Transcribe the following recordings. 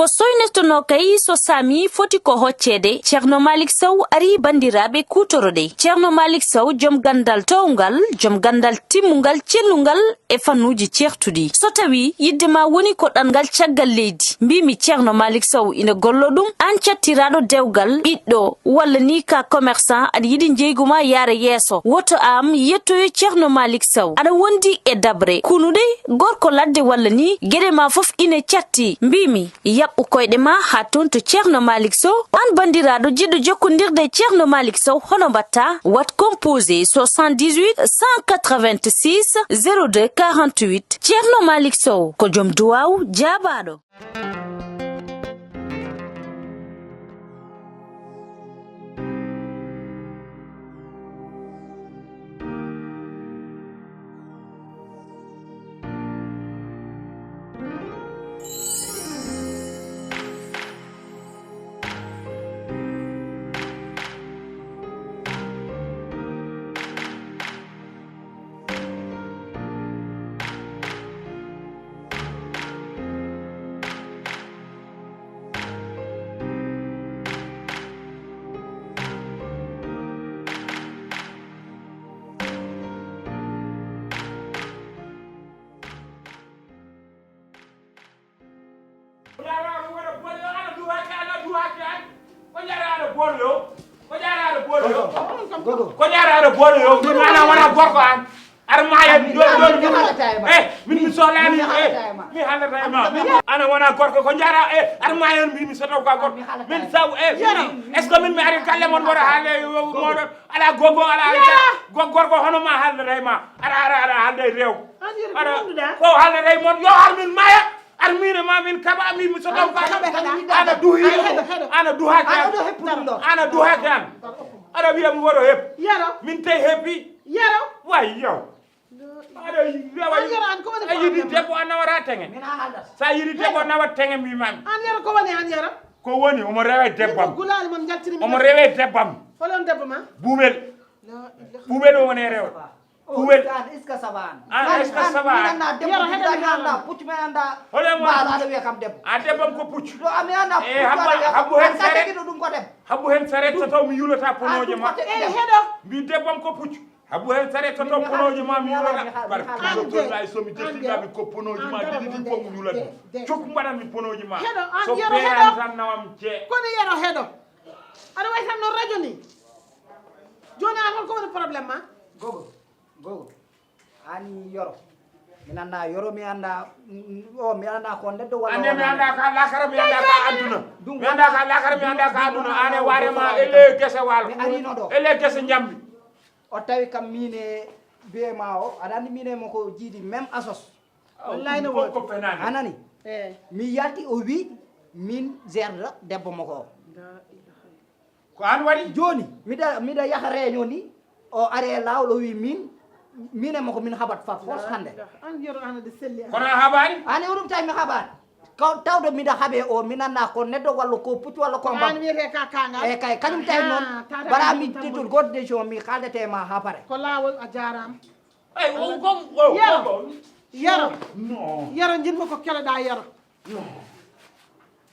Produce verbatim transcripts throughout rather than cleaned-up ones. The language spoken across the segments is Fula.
O soynirtonoo kay so saami foti ko hocceede. Ceerno Malik Sow ari, banndiraaɓe, kuutoroɗe. Ceerno Malik Sow, jom ganndal toowngal, jom ganndal timmungal, cellungal e fannuuji ceertuɗi. So tawii yiɗde ma woni ko ɗanngal caggal leydi, mbiimi Ceerno Malik Sow ina gollo ɗum, aan cattiraaɗo dewgal, ɓiɗɗo, walla ni ka commerçant, aɗa yiɗi njeygu ma yaara yeeso, woto am yettoyo Ceerno Malik Sow. Aɗa wondi e daɓre, kunuɗe, gorko ladde walla ni, geɗe ma fof ine catti. Mbiimi, yaɓɓu koyɗe ma haa toon to Ceerno Malik Sow. Aan banndiraaɗo jiɗɗo jokkondirde e Ceerno Malik Sow, hono mbaɗta? Waɗ composé soixante-dix-huit cent quatre-vingt-six zéro deux quarante-huit. Ceerno Malik Sow ko joom duwaaw jaabaaɗo. Ko jaraɗo boolo yo. Ko jaraɗo boolo yo. Min ana wona gorko an. Ar maya joni joni min. Eh, min mi solani. Eh, mi halata ma. Ana wona gorko ko jara. Eh, ar maya mi mi soto ka gorko. Min saw. Eh, est ce que min mi ari kalle mon bora hale yo modo. Ala gogo ala. Gorko hono ma halata ma. Ara ara ara halde rew. Ara ko halata mon yo ar min maya. Ar min e ma min kaɓa min mi soto ka. Ana duhi. Ana duha ka. Ana duha ka. Ana wiya mi woto heb. Min tey heppi. Way yaw. Aɗa rewa. A yiɗi debbo a nawata tenge. Sa yiɗi debbo a nawat tenge mbimami. Ko woni omo rewa debbam. Omo rewe debbam. Buɓel. Buɓel o woni rewa. Kuwel. Est-ce que ça va? Ah, est-ce que ça va? Yero heɗo mi haalana. Puccu men anda. Hoɗe mo. Mbaalo aɗa wiya kam debbo. A debbam ko puccu. Ɗo ami anda. E habbu hen saret. Ɗum ko debbo. Habbu hen saret so taw mi yulata ponooje ma. E heɗo. Mbi debbam ko puccu. Habbu hen saret so taw ponooje ma mi yulata. Bar puccu so mi jettiɗa mi ko ponooje ma ɗiɗi ɗi fof mi yulata. Cuk mbaɗan mi ponooje ma. Heɗo an yero heɗo. Tan nawam je. Kono yero heɗo. Aɗa way tan no radio ni. Joni an hol ko woni problème ma? Gogo. Gogo, ani yoro. Mi nanda yoro mi anda. O mi anda ko neddo wala. Ande mi anda ka lakara mi anda ka aduna. Mi anda ka lakara mi anda ka aduna ane ware ma ele gese wal. Mi arino do. Ele gese njambi. O tawi kam mine be ma o adani mine mo ko jidi même asos. Wallahi no wodi. Anani. Eh. Mi yalti o wi min zerda debbo mo ko. Ko an waɗi? Jooni miɗa miɗa yaha réunion ni o ari e laawol o wi min min e makko min haɓat fat fos hannde. An yoro an aɗa selli an. Kono a haɓaani? An e oɗum tawi mi haɓaani. Kaw tawde miɗa haɓe o mi nanna ko neddo walla ko puccu walla ko mbam. An wiyete ka kangal. E kay kañum tawi noon bara mi titol goto décision mi kaldete ma ha pare. Ko laawol a jaaraama. Ay o gom o yero. Yero. No. Yero jinmo ko keloɗa yero.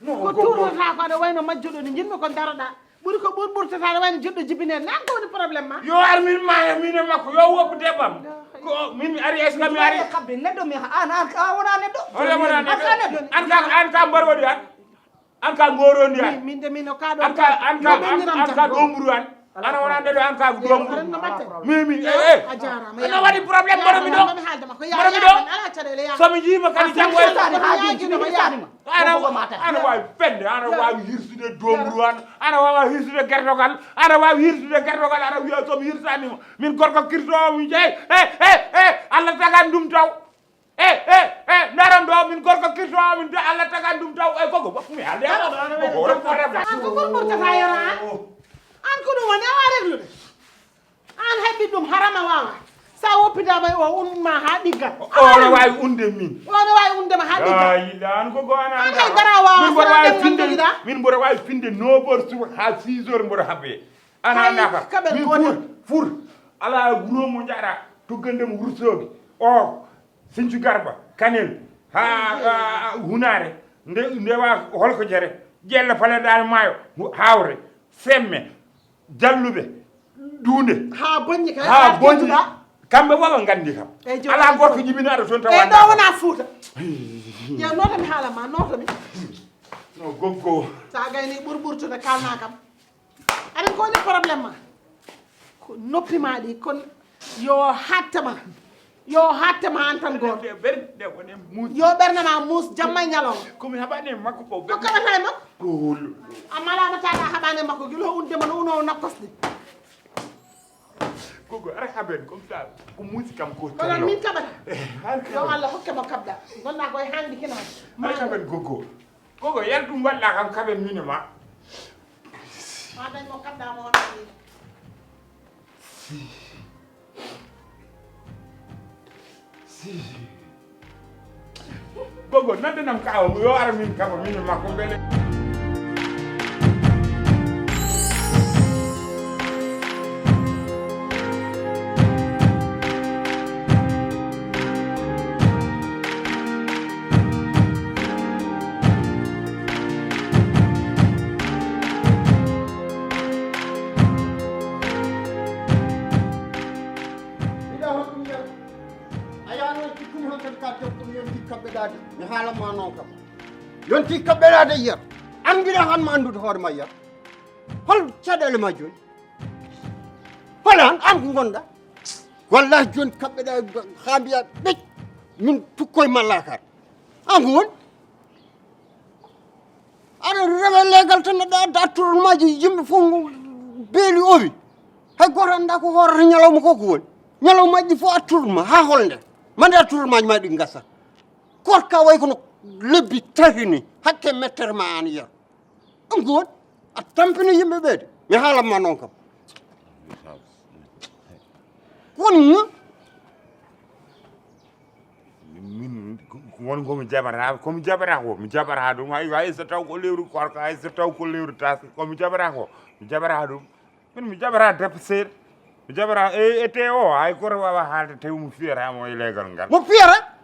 Ko tuurnata ko aɗa wayno majjuɗo ni jinmi ko daroɗa ɓuri ko ɓurɓurtata aɗa wayno jiɗɗo jibinede nan ko woni probléme ma? Yo ar min maya min e makko yo woppu debbam. Ko min mi ari est ce que mi ari? Kabbe neddo mi an an ka wona neddo. Wona wona neddo. An ka an ka mbar woni an. An ka ngorondi an. Min de min o ka do an ka an ka an ka domburu an. Ana wona nde ɗo an ka domburu. Mimi eh eh. Ana waɗi problème mboɗo mi ɗo. Mboɗo mi ɗo. Somi jiima kadi janngo e. Ana ana wawi fende ana wawi hirsude domburu an. Ana wawa hirsude gertogal ana wawi hirsude gertogal ana wiya somi hirsanima. Min gorko kirsowo mi jeey eh eh eh. Allah tagan ɗum taw. E e e ndaran ɗo min gorko kirto amin de Allah tagan ɗum taw e gogo mi haalde. An ko gorko tata yara an. An ko ɗum woni awa reglude. An heɓi ɗum harama wawa sa woppidama o un ma ha ɗigga. Ono wawi unde min. Ono wawi undema ha ɗigga. Ayilla an gogo ana an hay dara wawa. Min mboɗo wawi finde min mboɗo wawi finde neuf heures suba ha six heures mboɗo habbe. Ana andaka min fur fur. Ala wuro mo jaɗa tuggandemo wursoɓe o. Sincu garba kanel ha hunare. Nde, ndewa holko jere? Ƴella paleɗaani maayo, hawre, femme, jalluɓe, duunde. Haa bonni kay, haa bonni. Kamɓe fof ɓe nganndi kam. Alaa gooto jibini ara toon tawa. Ɗo wonaa Fuuta. Yo nooto mi haala ma, nooto mi. No goggo. Sa gayni ɓur ɓurtude kalna kam. Aɗa ko woni problème ma? Ko noppi ma ɗi kon yo hatte ma. Yo hatte ma an tan gooto. Yo ɓernde ma muus jamma e ñalawma. Ko mi haɓani e makko ko. Ko kaɓata e makko? Ko hullo. Amma lama tata haɓani e makko gilo unde man uno nakkosde. Gogo ara haɓen comme ça. Ko muusi kam ko. Kono min kaɓata. Yo Allah hokke mo kaɓda. Gonna koye hangdi kina. Ara haɓen gogo. Gogo yar ɗum walla kam kaɓen min e ma. Ma dañ mo kaɓda mo on. Si. Si. Gogo, noddanam kaawa mo, yo ara min kaba, min e makko mbele. Mbiɗa hol ɗum yar. A yaano e cikkumi hon kadi ka debbo mi yonti kaɓɓeɗaade. Mi haalan ma noon kam. Yonti kaɓɓeɗaade yar. An mbiɗa han ma anndude hoore ma yar. Hol caɗeele ma jooni? Hol an, an ko ngonɗa? Wallahi jooni kaɓɓeɗa haa mbiya ɓec. Min tukkoye ma laakar. An ko woni? Aɗa rewa leegal tan, aɗa adda attuɗon maaji, yimɓe fof beeli owi. Hay gooto anndaa ko hoorata ñalawma ko ko woni. Ñalawmaaji ɗi fof attuɗon ma, haa holnde? Mande attuɗon maaji ma ɗi ngasa. Korka way kono lebbi tati ni, hakke mettere ma an yer. Ɗum ko woni? A tampini yimɓe ɓeede. Mi haalan ma noon kam. Ko woni noon? Min, min, ko woni ko mi jaɓata, ko mi jaɓata ko, mi jaɓata ɗum. Hay, hay so taw ko lewru koorka, hay so taw ko lewru taske, ko mi jaɓata ko, mi jaɓata ɗum. Min mi jaɓata debbo seeɗa, mi jaɓata e, e te o, hay gooto waawa haalde tawi mo fiyata mo e leegal ngal. Mo fiyata?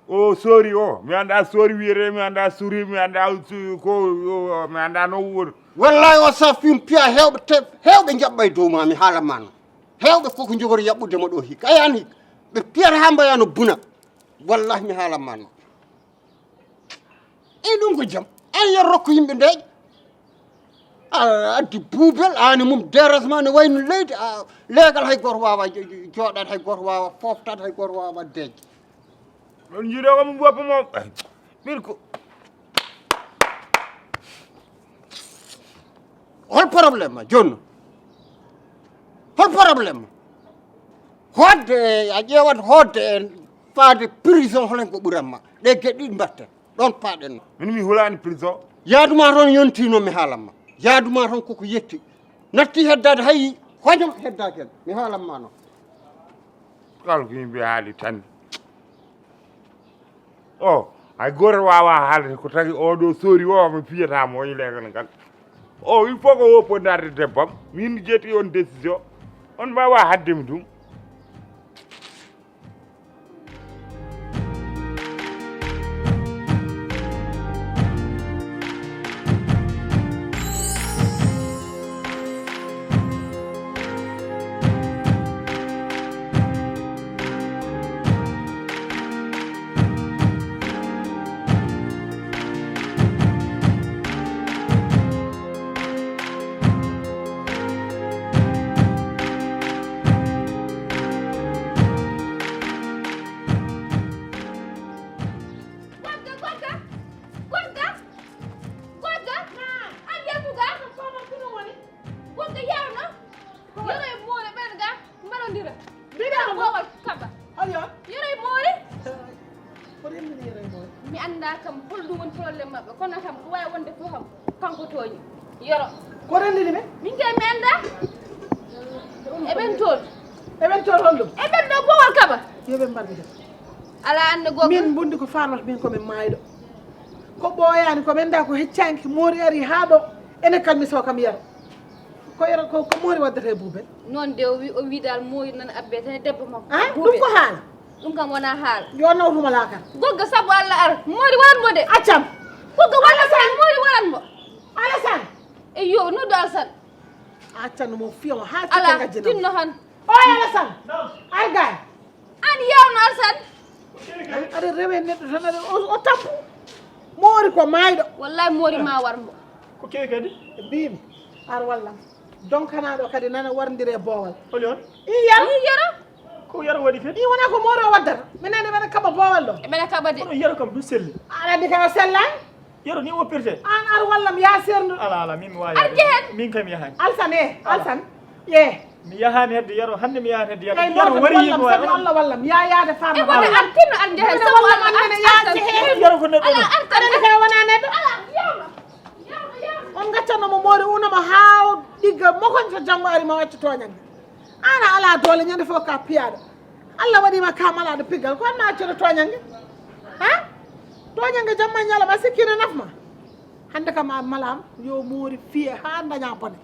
O sori o, mi anndaa sori wiyete, mi anndaa sori, mi anndaa su-, ko, o, mi anndaa no woni. Wallahi o sa fim piya heewɓe te, heewɓe njaɓɓa e dow ma, mi haalan ma noon. Heewɓe fof ko njogori yaɓɓude mo ɗo hikka. A yaani hikka. Ɓe piyata haa mbayaa no buna. Wallahi mi haalan ma noon. Eyi ɗum ko jam. An yer rokko yimɓe ndeeƴa. A addi buubel, aani mum dérangement ne wayno leydi. A, leegal hay gooto waawa jo-, jo-, jooɗat, hay gooto waawa fooftat, hay gooto waawa deeƴde. On njiiɗo ko mo boppa mo. Ɓir ko. Hol problème ma jooni? Hol problème ma? Hoodde, a ƴeewat hoodde e faade prison, holen ko ɓuran ma? Ɗe geɗe ɗiɗi mbatten. Ɗon paaɗen. Min mi hulaani prison. Yaadu ma toon yontii noon mi haalan ma. Yaadu ma toon koko yetti. Natti heddaade hay hojom heddaaki hen. Mi haalan ma noon. Kala ko yimɓe haali tan. O, hay gooto waawaa haalde ko tagi oo ɗoo sori o mi fiyata mo e leegal ngal. O, il faut que o woppo darde debbam. Min jetti on décision. On mbaawaa haɗde mi ɗum. Gogga, gogga, gogga, gogga. An de buga. Ko ɗum woni? Gogga yawno. Yoro e moore ɓen ga mbaɗondira. Mbiɗa ko boowal kaba. Hol yon? Yoro e moore. Ko ɗum min yoro e moore? Mi anndaa kam hol ɗum woni problème maɓɓe, kono kam ko waawi wonde fof kam kanko tooñi. Yoro. Ko renndini ɓe? Min kay mi anndaa. E ɓen toon. E ɓen toon hol ɗum? E ɓen ɗo boowal kaba. Yo ɓe mbarɓe debbo. Alaa annde goggo. Min mbundi ko farmata min ko min maayɗo. Ko ɓooyaani ko min ndaa ko heccaanki moori ari haa ɗo. Ene kam mi so kam yara. Ko yara ko, ko moori waddata e buubel. Noon de o wi, o wi dal moori nan abbe tan e debbo makko. Ah, ɗum ko haala? Ɗum kam wonaa haala. Yo nawtuma laakar. Gogga sabu Allah ar. Moori waan mo de. Accam. Ko ga wala san mori waran mo. Alasan. E yo no do alsan. Acca no mo fiyo ha ala tinno han. O Alasan. Argay. An yewno alsan. Aɗa rewe neɗɗo tan aɗa o tampu. Moori ko maayɗo. Wallahi moori ma war mo. Ko kewi kadi? Mbimi ar wallam. Donkanaɗo kadi nana warndire boowal. Holi on? I yero. I yero. Ko yero waɗi kadi? I wona ko moori o waddata. Minen eɓene kaɓa boowal ɗo. Eɓene kaɓa de. Kono yero kam ɗum selli. Aɗa andi kay o sellani. Yero ni woppirte. An ar wallam ya serndo. Ala ala min mi wawi. Ar jehen. Min kam yahani. Alsan e alsan. Ye. Mi yahani hedde yero hande mi yahani hedde yero. Yero wari yimo. Sami Allah wallam ya yaade farma. E wona artino ar jehen. Sami Allah artino. Yero ko neɗɗo. Ala artino kay wona neɗɗo. Ala yero. On gaccanno mo moori unama haa o ɗigga mokon so janngo ari ma wacca tooñannge. An a alaa doole ñande fof ka piyaɗo. Allah waɗima ka malaɗo piggal ko an ma accata tooñannge. Ha? Tooñannge jamma e ñalawma sikki ne nafma. Hannde kam a malama yo moori fiye haa daña bone.